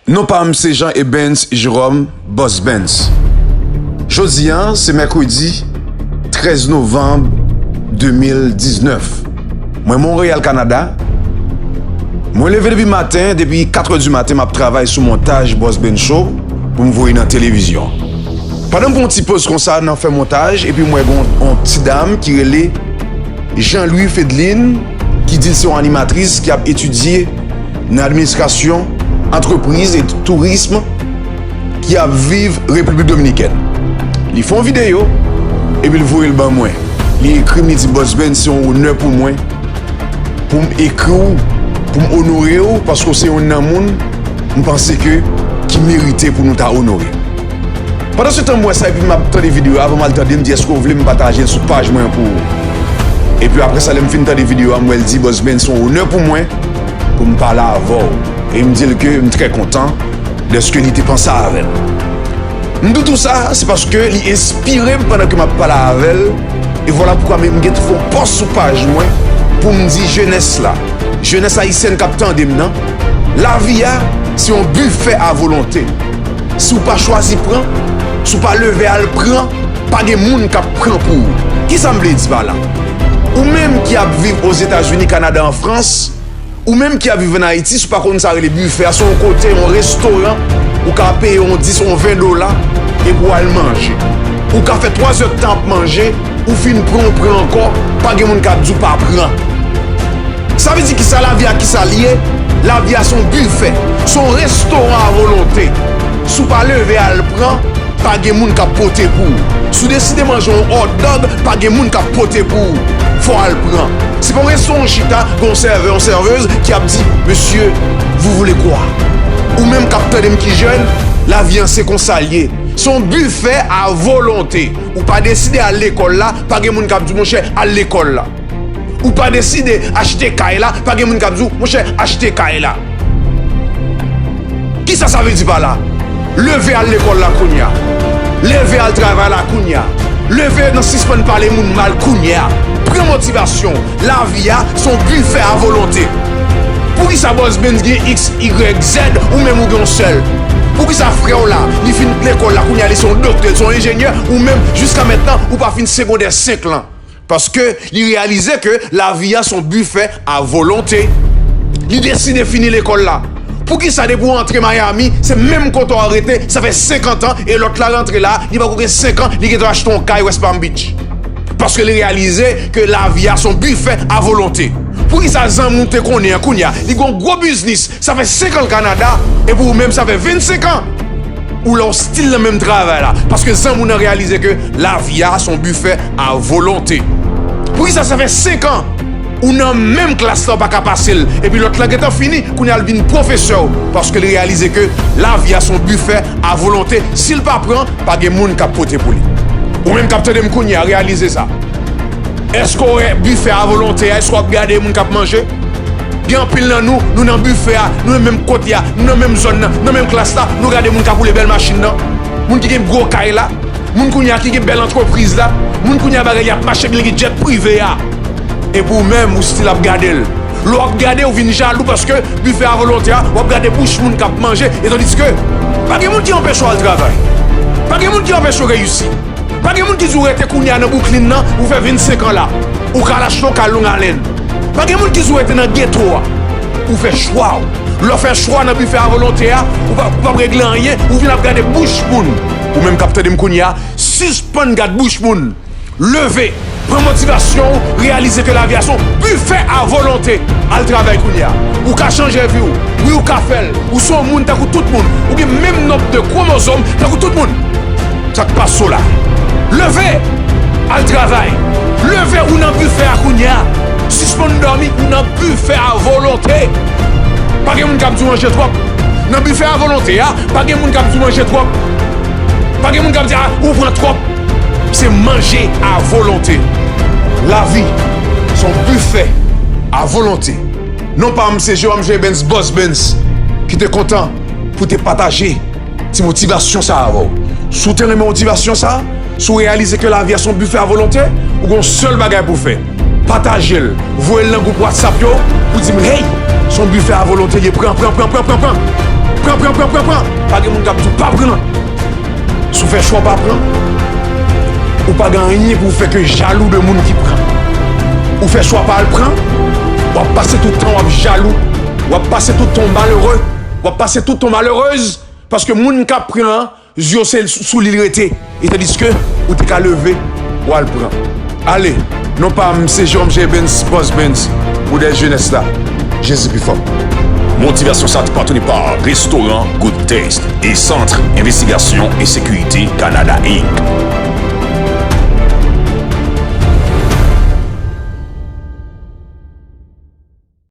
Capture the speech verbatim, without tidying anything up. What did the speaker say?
Non pa m se Jean Ebens Jerome, Boss Benz. Jodi a, se mèkredi trèz novanm de mil diznèf. Mwen Monreyal, Kanada. Mwen leve depi maten, depi kat è di maten, m ap travay sou montaj Boss Benz Show pou m voye nan televizyon. Pandan m pran yon ti poz konsa nan fè montaj, epi m wè gen yon, yon ti dam ki rele Jean Louis Fedlin, ki di l se yon animatris ki ap etidye nan administrasyon, antrepriz e tourism, ki ap viv Repiblik Dominikèn. Li fè yon videyo, epi l voye l ban mwen. Li ekri m, li di, Boss Benz, se yon onè pou mwen pou m ekri w, pou m onore w, paske w se youn nan moun m panse ke ki merite pou nou ta onore. Pandan se tan m wè sa epi m ap tande videyo a, avan m al tande, m di, èske w vle m pataje l sou paj mwen an pou ou? Epi apre sa, lè m fin tande videyo a, m wè l di, Boss Benz, se yon onè pou mwen pou m pale avè w. E m di l ke m trè kontan dèske li te panse avè m. M di w tou sa, se paske li enspire m pandan ke m ap pale avè l. E vwala poukwa m gen fè yon pòs sou paj mwen pou m di jenès la, jenès ayisyèn k ap tande m nan, lavi a se yon bifè a volonte. Si w pa chwazi pran, si w pa leve al pran, pa gen moun k ap pran pou ou. Kisa m vle di pa la? Ou menm ki ap viv Ozetazini, Kanada, an Frans, ou menm ki ap viv ann Ayiti, si w pa konn sa rele bifè a, se yon kote, yon restoran, ou ka peye yon dis, yon ven dola, epi w al manje. Ou ka fè twa zè tan ap manje, ou fin pran, ou pran ankò, pa gen moun k ap di w pa pran. Sa vle di kisa lavi a, kisa l ye? Lavi a se yon bifè, se yon restoran a volonte. Si w pa leve al pran, pa gen moun k ap pote pou ou. Si w deside manje yon hot dog, pa gen moun k ap pote pou ou. Fò w al pran. Se pa yon restoran w chita, gen yon sèvè, yon sèvez ki ap di, Monsieur, vous voulez quoi? Ou menm k ap tande m ki jèn, lavi a se konsa l ye. Se yon bifè a volonte. Ou pa deside al lekòl la, pa gen moun k ap di w, monchè, al lekòl la. Ou pa deside achte kay la, pa gen moun k ap di w, monchè, achte kay la. Kisa sa vle di pa la? Leve al lekòl la kounye a. Leve al travay la kounye a. Leve nan sispann pale moun mal kounye a. Pran motivasyon w. Lavi a se yon bifè a volonte. Poukisa Boss Benz gen X, Y, Z, ou menm ou gen yon sèl? Poukisa frè w la, li fin lekòl la kounye a, li se yon doktè, li se yon enjenyè, ou menm, jiska mentnan, ou pa fin segondè senk lan? Paske li reyalize ke lavi a se yon bifè a volonte. Li deside fini lekòl la. Poukisa depi w antre Miami, se menm kote w rete, sa fè senkant an, e lòt la rantre la, li poko gen senk an, li gentan achte yon kay West Palm Beach? Paske li reyalize ke lavi a se yon bifè a volonte. Poukisa zanmi w te konnen an kounye a, li gen yon gwo biznis, sa fè senk an l Kanada, epi ou menm sa fè vennsenk an ou la, w still nan menm travay la, paske zanmi w nan reyalize ke lavi a se yon bifè a volonte. Poukisa sa fè senk an ou nan menm klas la, w pa ka pase l, epi lòt la gentan fini, kounye a l vin pwofesè w? Paske l reyalize ke lavi a se yon bifè a volonte. Si l pa pran, pa gen moun k ap pote pou li. Ou menm k ap tande m kounye a, reyalize sa. Èske w wè bifè a volonte a? Èske w ap gade moun k ap manje? Gen anpil nan nou, nou nan bifè a, nou nan menm kote a, nou nan menm zòn nan, nan menm klas la, nou gade moun k ap woule bèl machin nan, moun ki gen gwo kay la, moun kounye a ki gen bèl antrepriz la, moun kounye a bagay y ap mache, ki gen jet prive a. Epi ou menm, ou still ap gade l. Lè w ap gade, ou vin jalou paske bifè a volonte a, w ap gade bouch moun k ap manje, etandiske pa gen moun ki anpeche w al travay. Pa gen moun ki anpeche w reyisi. Pa gen moun ki di w rete kounye a nan Brooklyn nan, ou fè vennsenk an la. Ou ka al achte yon kay Long Island. Pa gen moun ki di w rete nan geto a. Ou fè chwa w. Lè w fè chwa nan bifè a volonte a, ou pa, ou p ap regle anyen, ou vin ap gade bouch moun. Ou menm k ap tande m kounye a, sispann gad bouch moun. Leve, pran motivasyon w, reyalize ke lavi a se yon bifè a volonte. Al travay kounye a. Ou ka chanje vi w. Wi, ou ka fè l. Ou se yon moun tankou tout moun. Ou gen menm nonb de kwomozòm tankou tout moun. Sa k pase w la? Leve! Al travay! Leve, ou nan bifè a kounye a. Sispann dòmi, ou nan bifè a volonte. Pa gen moun k ap di w manje twòp. Nan bifè a volonte a, pa gen moun k ap di w manje twòp. Pa gen moun k ap di, a, ou pran twòp. Se manje a volonte. Lavi se yon bifè a volonte. Non pa m se Jerome J. Benz, Boss Benz, ki te kontan pou te pataje ti motivasyon sa a avè w. Si w te renmen motivasyon sa a, si w reyalize ke lavi a se yon bifè a volonte, ou gen yon sèl bagay pou w fè. Pataje l, voye l nan gwoup WhatsApp yo, pou di m, hey, se yon bifè a volonte l ye, pran, pran, pran, pran, pran, pran. Pran, pran, pran, pran, pran. Pa gen moun k ap di w pa pran. Si w fè chwa pa pran, ou pa gen anyen pou w fè ke jalou de moun ki pran. Ou fè chwa pa al pran, w ap pase tout tan w ap jalou, w ap pase tout tan w malere, w ap pase tout tan w malerez, paske moun k ap pran an, zye w se sou li l rete, e tandiske ou te ka leve, w al pran. Ale, non pa m, se Jerome J. Benz, Boss Benz, modèl jenès la. Jezi pi fò. Motivasyon sa te patwone pa Restoran Good Taste e Sant Envestigasyon e Sekirite Kanada Inc.